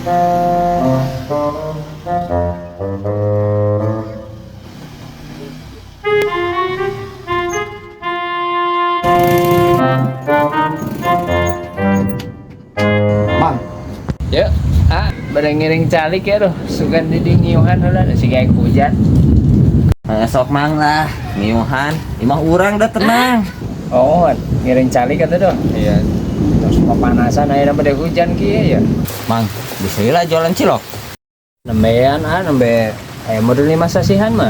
Mang, Ya, ah, bade ngiring calik ya tuh. Sugan di ngiuhan heula siga hujan. Nah, sok Mang lah, ngiuhan. Imah urang dah tenang. Oh, ngiring calik atuh doh. Iya. Terus pepanasan ayeuna bade hujan kieu ya. Mang, bisa lah jualan cilok. Nembean ah, nembe aya modal 5 sasihan mah.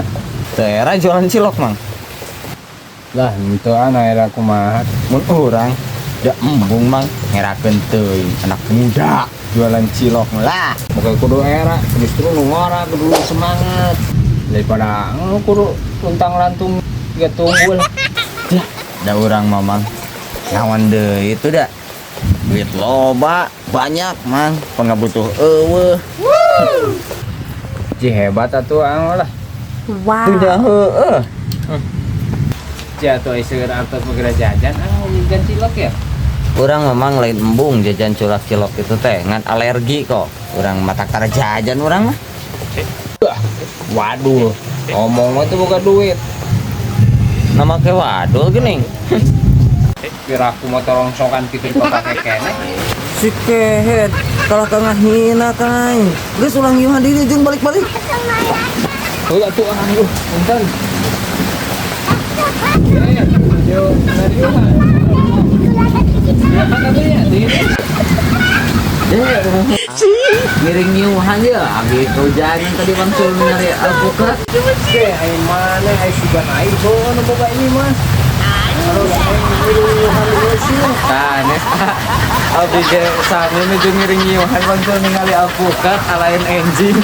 Teu era jualan cilok, Mang. Lah, henteu ah era kumaha. Mun urang da embung, Mang, ngerakeun teuing anak muda jualan cilok lah. Bukan kudu era, justru nu ngora kudu semangat. Daripada kudu luntang lantung gak tunggul. Lah, da urang mah, Mang. Naon deui itu da. Duit loba, banyak, Mang. Pangabutuh euweuh. Ji hebat atuh ang lah. Wow. Tidak heueuh. Ji atuh seueur artos mah geura jajan ah jajan cilok ya. Urang memang lain embung jajan culak cilok itu teh, ngan alergi kok. Urang mata kara jajan urang mah. Waduh, ngomong mah tuh bukan duit. Nama ke wadul geuning. Piraku motor rongsokan gitu dipake keneh. Si kehed kalah ka ngahina kain. Geus ulang ngiuhan diri jeung balik-balik. Oh, atuh ah, aduh, punten. Eh, yo, ngariuhan. Ya kan atuh ya, di Ngiring ngiuhan ya, abi kehujanan tadi wangsul nyari alpukat. Oke, ai mana ai sugan ai nu boga ini mah. Harus aing ngiring dulu sih. Tah, nes abdi ge sami nuju ngiring ngiuhan wangsul ningali alpukat alain enjing.